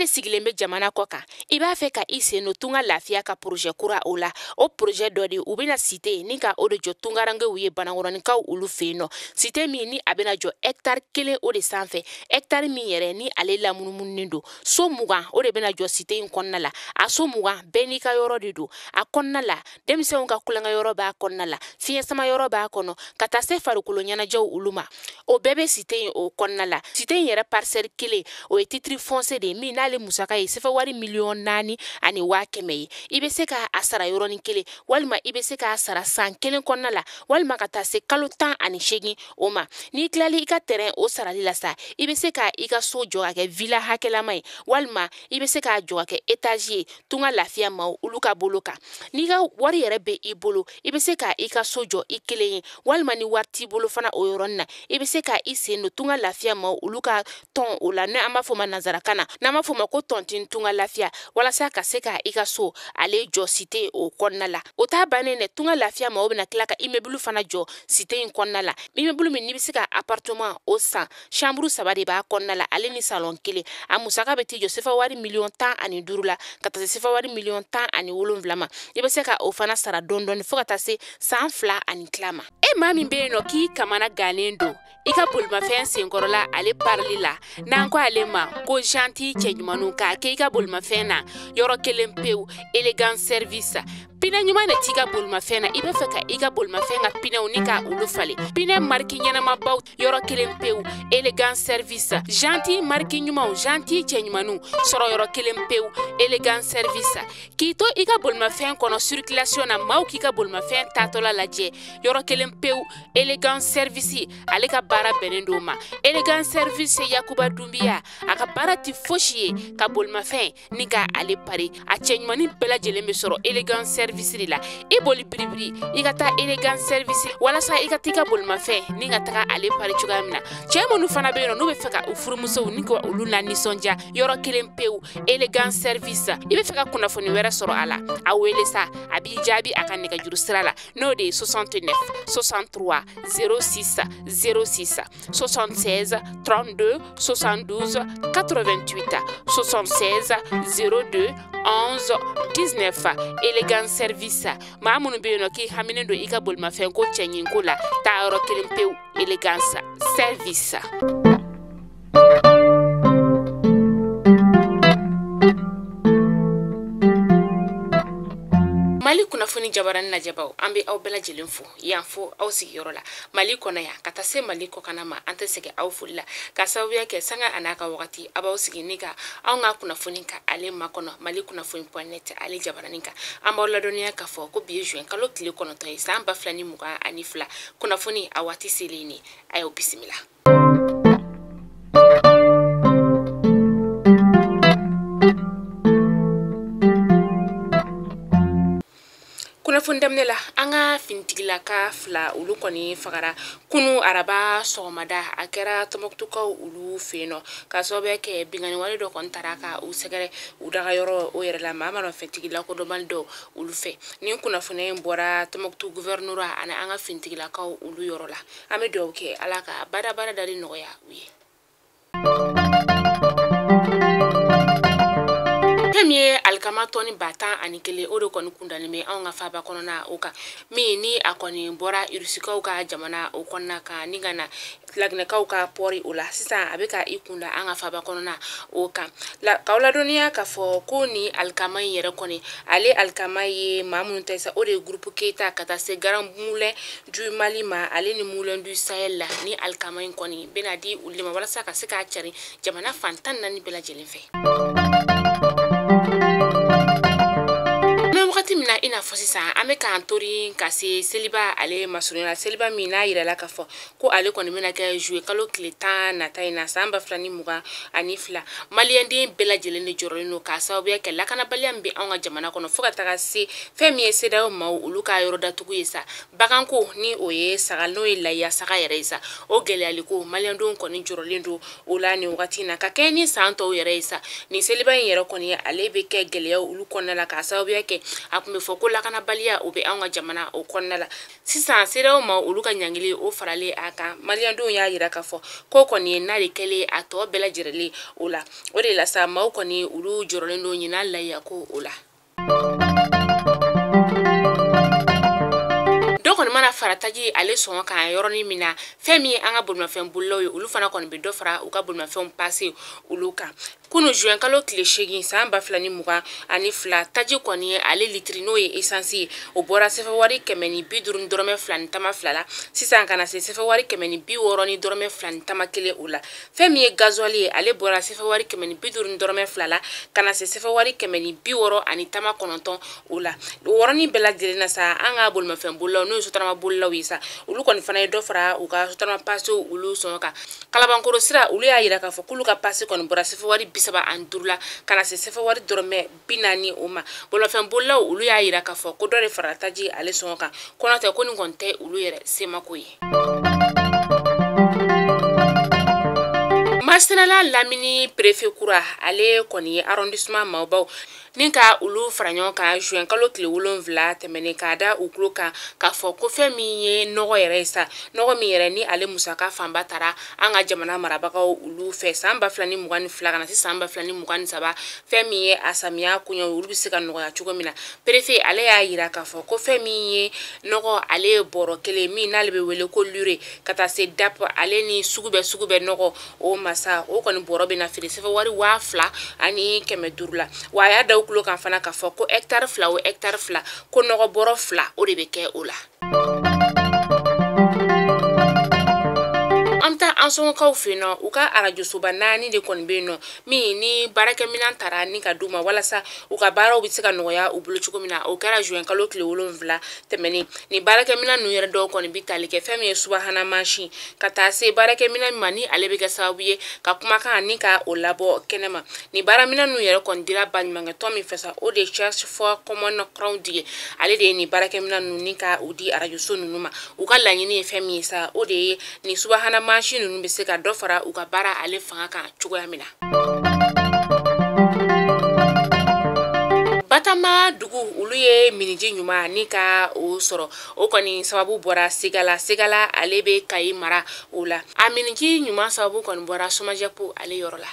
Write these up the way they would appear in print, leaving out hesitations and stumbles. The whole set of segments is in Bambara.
de sigilen bɛ jamana kɔ kan, i b'a fɛ ka i sen don Tunga Lafiya ka projet kura o la. O projet dɔ de u bɛna cité ni ka o de jɔ tungarankew ye Banakɔrɔninkaw olu fɛ yen nɔ. Cité min ni a bɛna jɔ hectare 1 o de sanfɛ, hectare min yɛrɛ ni ale lamunumununen don. So 20 o de bɛna jɔ cité in kɔnɔna la. A so 20 bɛɛ n'i ka yɔrɔ de don. A kɔnɔna la, denmisɛnw ka kulonkɛ yɔrɔ b'a kɔnɔna la, fiɲɛ sama yɔrɔ b'a kɔnɔ, ka taa se farikolo ɲɛnajɛw olu ma. O bɛɛ bɛ cité in o kɔnɔna la. Cité in yɛrɛ parcelle 1 o ye titre foncier de ye min n'ale musaka ye sefa wari 4,1 million ye. I bɛ se k'a sara yɔrɔnin kelen, walima i bɛ se k'a sara san 1 kɔnɔna la, walima ka taa se kalo 18 o ma. N'i tilali i ka terrain o sarali la sa, i bɛ se ka i ka so jɔ ka kɛ villa hakɛlama ye, walima i bɛ se k'a jɔ ka kɛ étage ye Tunga Lafiya maaw olu ka bolo kan. N'i ka wari yɛrɛ bɛ i bolo, i bɛ se ka i ka so jɔ i kelen ye, walima ni wari t'i bolo fana o yɔrɔnin na, i bɛ se ka i sen don Tunga Lafiya maaw olu ka tɔn o la, n'an b'a fɔ o ma nanzarakan na, n'an b'a fɔ o ma ko tontine Tunga Lafiya, walasa ka se ka i ka so ale jɔ cité o kɔnɔna la. O t'a bannen dɛ, Tunga Lafiya maaw bɛna tila ka immeuble fana jɔ cité in kɔnɔna la. Immeuble min n'i bɛ se ka appartement o san, chambre 3 de b'a kɔnɔna la, ale ni salon 1. A musaka bɛ t'i jɔ sefa wari 15 million la, ka taa se sefa wari 17 million ma. I bɛ se ka o fana sara dɔɔni dɔɔni fo ka taa se san 2 ani tila ma. E maa min bɛ yen nɔ k'i kamana gannen don i ka bolimafɛn senkɔrɔla ale parili la, n'an ko ale ma ko janti cɛɲumanw, k'a kɛ i ka bolimafɛn na yɔrɔ kelen pewu, Elegant Service. Pinɛ ɲuman de t'i ka bolimafɛn na, i bɛ fɛ ka i ka bolimafɛn ka pinɛw ni ka olu falen, pinɛ mariki ɲɛnamabaw, yɔrɔ kelen pewu, Elegant Service. Janti mariki ɲumanw, janti cɛɲumanw sɔrɔ yɔrɔ kelen pewu, Elegant Service. K'i to i ka bolimafɛn kɔnɔ circulation na, maaw k'i ka bolimafɛn taatɔla lajɛ, yɔrɔ kelen pewu, Elegant Service ale ka baara bɛnnen don ma. Elegant Service Yakuba Dunbiya, a ka baara tɛ fosi ye ka bolimafɛn ni ka ale pari. A cɛɲumanin bɛɛ lajɛlen bɛ sɔrɔ Elegant Service de la. I boli biribiri i ka taa Elegant Service walasa i ka t'i ka bolimafɛn ni ka taga ale pari cogoya min na. Cɛ minnu fana bɛ yen nɔ n'u bɛ fɛ ka u furumusow ni ka olu la nisɔndiya, yɔrɔ kelen pewu, Elegant Service. I bɛ fɛ ka kunnafoni wɛrɛ sɔrɔ a la, a wele sa, a b'i jaabi a ka nɛgɛjuru sira la, n'o de ye 69 63 06 06, 76 32 72 88, 76 02 11 19. Elegant Service, maa minnu bɛ yen nɔ k'i haminen don i ka bolimafɛn ko cɛɲinko la, taa yɔrɔ kelen pewu, Elegance Service. Mali kunnafoni jabarani lajɛbaw, an bɛ aw bɛɛ lajɛlen fo yan fo aw sigiyɔrɔ la Mali kɔnɔ yan ka taa se Mali kɔkanna ma. An tɛ sɛgɛn aw foli la ka sababuya kɛ sanga a n'a ka wagati a b'aw sigi ni ka anw ka kunnafoni ka ale makɔnɔ Mali kunnafoni point net ale jabarani kan. An b'aw ladɔnniya k'a fɔ ko bi ye juin kalo tile 9 ye san 2022. Kunnafoni a waati selen ni a y'aw bisimila. Kunnafoni daminɛ la, an ka finitigilaka 2 olu kɔni fagara kunu araba sɔgɔmada. A kɛra Tɔnbɔkutukaw olu fɛ yen nɔ, ka sababuya kɛ binkanni wale dɔ kɔni taara ka u sɛgɛrɛ u daga yɔrɔ o yɛrɛ la, maa marafɛntigi lakodɔnbali dɔw olu fɛ. Nin kunnafoniya in bɔra Tɔnbɔkutu gouvernorat ani an ka finitigilakaw olu yɔrɔ la. An bɛ dugawu kɛ Ala ka baara dali nɔgɔya u ye. Fɛn min ye alikama tɔni 11,000, o de kɔni kundalen bɛ anw ka faaba kɔnɔna o kan, min ni a kɔni bɔra Irusikaw ka jamana o kɔnɔna kan ni ka na Laginɛkaw ka pɔri o la. Sisan a bɛ ka i kunda an ka faaba kɔnɔna o kan k'aw ladɔnniya k'a fɔ ko ni alikama in yɛrɛ kɔni, ale alikama ye maa minnu ta sa, o de ye groupe Keyita ka taa se Grand Moulin du Mali ma, ale ni Moulin du Sahel la. Ni alikama in kɔni bɛna di olu de ma walasa ka se k'a cari jamana fan 14 bɛɛ lajɛlen fɛ. Wagati min na i n'a fɔ sisan an bɛ k'an tori ka se seliba ale masurunya la, seliba min n'a yirala k'a fɔ ko ale kɔni bɛna kɛ juillet kalo tile 10 nata in na san 2022, maliyɛnden bɛɛ lajɛlen de jɔrɔlen don k'a sababuya kɛ lakanabaliya min bɛ anw ka jamana kɔnɔ, fo ka taga se fɛn min ye CEDEAO maaw olu ka yɔrɔ datugu ye sa, baganko ni o ye saga n'o ye layiya saga yɛrɛ ye sa, o gɛlɛyali ko maliyɛndenw kɔni jɔrɔlen don o la nin wagati in na. Ka kɛɲɛ ni san tɔw yɛrɛ ye sa, nin seliba in yɛrɛ kɔni ale bɛ kɛ gɛlɛyaw olu kɔnɔna la, k'a sababuya kɛ a tun bɛ fɔ ko lakana lakanabaliya o bɛ anw ka jamana o kɔnɔna la. Sisan CEDEAO ma olu ka ɲangili o faralen a kan, maliyɛndenw y'a yira k'a fɔ ko kɔni ye n'a de kɛlen a tɔ bɛɛ lajɛlen o la. O de la sa maaw kɔni olu jɔrɔlen don ɲinan layiya ko o la. Dɔ kɔni mana fara taji ale sɔngɔ kan yɔrɔnin min na, fɛn min ye an ka bolimafɛn bolilaw ye, olu fana kɔni bɛ dɔ fara u ka bolimafɛnw pase olu kan. Kunu juin kalo tile 8 san 2022, taji kɔni ale litiri n'o ye essence ye, o bɔra sɛfɛwari 150.22 la sisan ka na se sɛfɛwari 160.21 o la. Fɛn min ye gasoil ye, ale bɔra sɛfɛwari 150.2 la ka na se sɛfɛwari 169 o la. O yɔrɔnin bɛɛ lajɛlen na sa, an ka bolimafɛn bolilaw n'o ye sotarama bolilaw ye sa, olu kɔni fana ye dɔ fara u ka sotarama pasew olu sɔngɔ kan. Kalabankoro sira, olu y'a yira k'a fɔ k'olu ka pase kɔni bɔra sɛfɛwari 35 la ka na se sɛfɛwari 40 o ma. Bolimafɛn bolilaw olu y'a yira k'a fɔ ko dɔ de fara taji ale sɔngɔ kan, ko n'o tɛ ko nin kɔni tɛ olu yɛrɛ semako ye. Masina lamini préfet kura ale kɔni ye arrondissement maabaw ni ka olu fara ɲɔgɔn kan juin kalo tile 7 tɛmɛnen k'a da u tulo kan k'a fɔ ko fɛn min ye nɔgɔ yɛrɛ ye sa, nɔgɔ min yɛrɛ ni ale musaka fanba taara an ka jamana marabagaw olu fɛ san 2022 ka na se san 2023, fɛn min ye a samiya koɲɛ olu bɛ se ka nɔgɔya cogo min na. Préfet ale y'a yira k'a fɔ ko fɛn min ye nɔgɔ ale ye bɔrɔ kelen min n'ale bɛ wele ko lure ka taa se DAP ale ni sugu bɛɛ nɔgɔ o masa o kɔni bɔrɔ bɛ na feere sɛfɛwari 2500 la. Wa a y'a da tulo kan fana k'a fɔ ko hectare 2 o hectare 2 ko nɔgɔ bɔrɔ 2 o de bɛ kɛ o la. An bɛ taa Ansɔngɔkaw fɛ yen nɔ, u ka arajosoba 4 de kɔni bɛ yen nɔ min ni baarakɛminɛn taara ni ka d'u ma walasa u ka baaraw bɛ se ka nɔgɔya u bolo cogo min na. O kɛra juin kalo tile 7 tɛmɛnen. Ni baarakɛminɛn ninnu yɛrɛ dɔw kɔni bɛ tali kɛ fɛn min ye subahana mansin ka taa se baarakɛminɛn min ma ni ale bɛ kɛ sababu ye ka kumakan ni ka o labɔ kɛnɛma. Ni baaraminɛn ninnu yɛrɛ kɔni dira baɲumankɛtɔn min fɛ sa, o de ye Church for Common Ground ye, ale de ye nin baarakɛminɛn ninnu ni ka u di arajoso ninnu ma. U ka laɲini ye fɛn min ye sa, o de ye nin subahana mansin ninnu bɛ se ka dɔ fara u ka baara ale fanga kan cogoya min na. Batama dugu olu ye miniji ɲuman ni ka o sɔrɔ, o kɔni sababu bɔra Segala. Segala ale bɛ Kayi mara o la. A miniji ɲuman sababu kɔni bɔra Somajɛpo ale yɔrɔ la.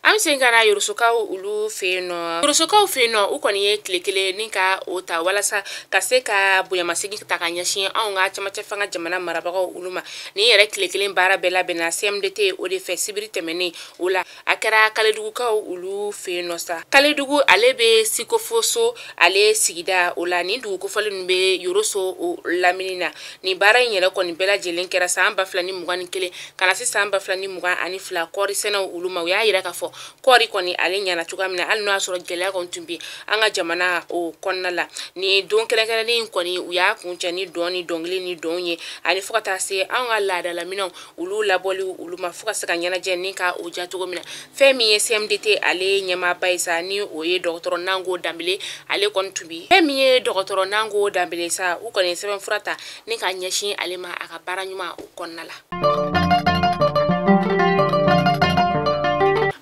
An bɛ segin ka na Yorosokaw olu fɛ yen nɔ. Yorosokaw fɛ yen nɔ, u kɔni ye tile kelen ni ka o ta walasa ka se ka bonyamasegin ta ka ɲɛsin anw ka camancɛ fanga jamana marabagaw olu ma. Nin yɛrɛ tile kelen baara bɛɛ labɛnna CMDT o de fɛ sibiri tɛmɛnen o la. A kɛra Kaledugukaw olu fɛ yen nɔ sa. Kaledugu ale bɛ Sikofoso ale sigida o la. Nin dugu kofɔlen ninnu bɛ Yoroso o lamini na. Nin baara in yɛrɛ kɔni bɛɛ lajɛlen kɛra san 2021 ka na se san 2022 kɔɔri sɛnɛw olu ma. U y'a yira k'a fɔ kɔɔri kɔni ale ɲɛna cogoya min na, hali n'o y'a sɔrɔ gɛlɛya kɔni tun bɛ an ka jamana o kɔnɔna la. Nin don kɛrɛnkɛrɛnnen in kɔni u y'a kuncɛ ni dɔn ni dɔnkili ni dɔn ye, ani fo ka taa se anw ka laadalaminɛnw olu labɔli olu ma fo ka se ka ɲɛnajɛ ni ka o diya cogo min na. Fɛn min ye CMDT ale ɲɛmaaba ye sa, ni o ye dɔgɔtɔrɔ Nango Danbele, ale kɔni tun bɛ. Fɛn min ye dɔgɔtɔrɔ Nango Danbele sa, u kɔni ye sɛbɛnfura ta ni ka ɲɛsin ale ma a ka baara ɲuman o kɔnɔna la.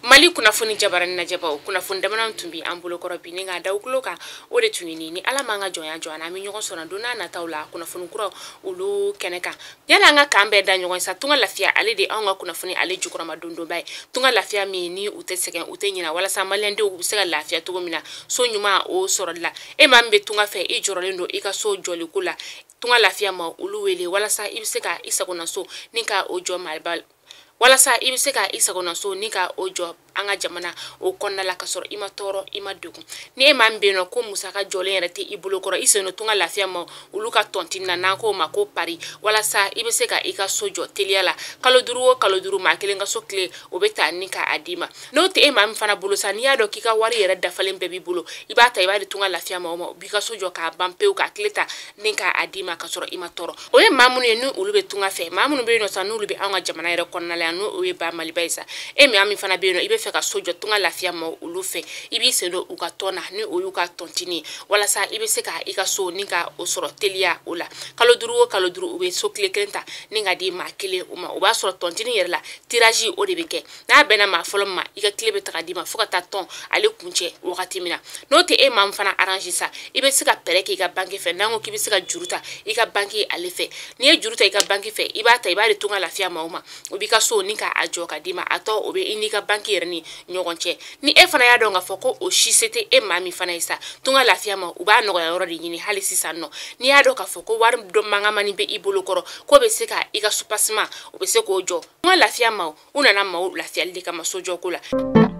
Mali kunnafoni jabarani lajɛbaw, kunnafoni damadɔ tun bɛ an bolokɔrɔ bi ni k'a da u tulo kan, o de tun ye nin. Ni Ala m'an ka jɔnya jɔ an na, an bɛ ɲɔgɔn sɔrɔ don n'a nataw la kunnafoni kuraw olu kɛnɛ kan. Yanni an ka kan bɛɛ da ɲɔgɔn sa, Tunga Lafiya ale de anw ka kunnafoni ale jukɔrɔma dondonba ye. Tunga Lafiya min ni u tɛ sɛgɛn u tɛ ɲinɛ walasa maliyɛndenw bɛ se ka lafiya cogo min na so ɲuman o sɔrɔli la. E maa min bɛ tunga fɛ, i jɔrɔlen don i ka so jɔliko la, Tunga Lafiya ma olu wele walasa i bɛ se ka i sagona so ni ka o jɔ Maliba, walasa i bɛ se ka i sagona so ni ka o jɔ an ka jamana o kɔnɔna la ka sɔrɔ i ma tɔɔrɔ i ma degun. Ni e maa min bɛ yen nɔ ko musaka jɔlen yɛrɛ tɛ i bolo kɔrɔ, i sen don Tunga Lafiya ma olu ka tɔntin na n'an k'o ma ko pari, walasa i bɛ se ka i ka so jɔ teliya la. Kalo 5 o kalo 5 maa kelen ka so tile o bɛ taa ni ka a d'i ma. N'o tɛ e maa min fana bolo sa, n'i y'a dɔn k'i ka wari yɛrɛ dafalen bɛɛ b'i bolo, i b'a ta i b'a di Tunga Lafiya ma, o ma u b'i ka so jɔ k'a ban pewu k'a tile ta ni k'a d'i ma ka sɔrɔ i ma tɔɔrɔ. O ye maa minnu ye ni olu bɛ tunga fɛ, maa minnu bɛ yen nɔ sa n'olu bɛ anw ka jamana yɛrɛ kɔnɔna la yan, n'o ye ba Maliba ye sa. E maa min fana bɛ yen nɔ i bɛ fɛ ka so jɔ Tunga Lafiya ma olu fɛ, i b'i sen don u ka tɔn na ni o y'u ka tɔntini ye, walasa i bɛ se ka i ka so ni ka o sɔrɔ teliya o la. Kalo 5 o kalo 5, u bɛ so tile kelen ta ni ka di maa kelen o ma. O b'a sɔrɔ tɔntini yɛrɛ la, tirage o de bɛ kɛ. N'a bɛnna maa fɔlɔ ma, i ka tile bɛ taga d'i ma fo ka taa tɔn ale kuncɛ wagati min na. N'o tɛ e maa min fana arrange sa, i bɛ se ka pɛrɛ k'i ka banque fɛ. N'an ko k'i bɛ se ka juru ta i ka banque ale fɛ, n'i ye juru ta i ka banque fɛ, i b'a ta i b'a di Tunga Lafiya maaw ma, o b'i ka so ni k'a jɔ ka d'i ma. A tɔ o bɛ i n'i ka banque yɛrɛ ni ɲɔgɔn cɛ. Ni e fana y'a dɔn k'a fɔ ko o si se tɛ e maa min fana ye sa, Tunga Lafiya ma u b'a nɔgɔya yɔrɔ de ɲini hali sisan nɔ. N'i y'a dɔn k'a fɔ ko wari dɔ mankamani bɛ i bolo kɔrɔ, k'o bɛ se ka i ka soubassement, o bɛ se k'o jɔ. Tunga Lafiya ma, u nana maaw lafiyali de kama sojɔko la.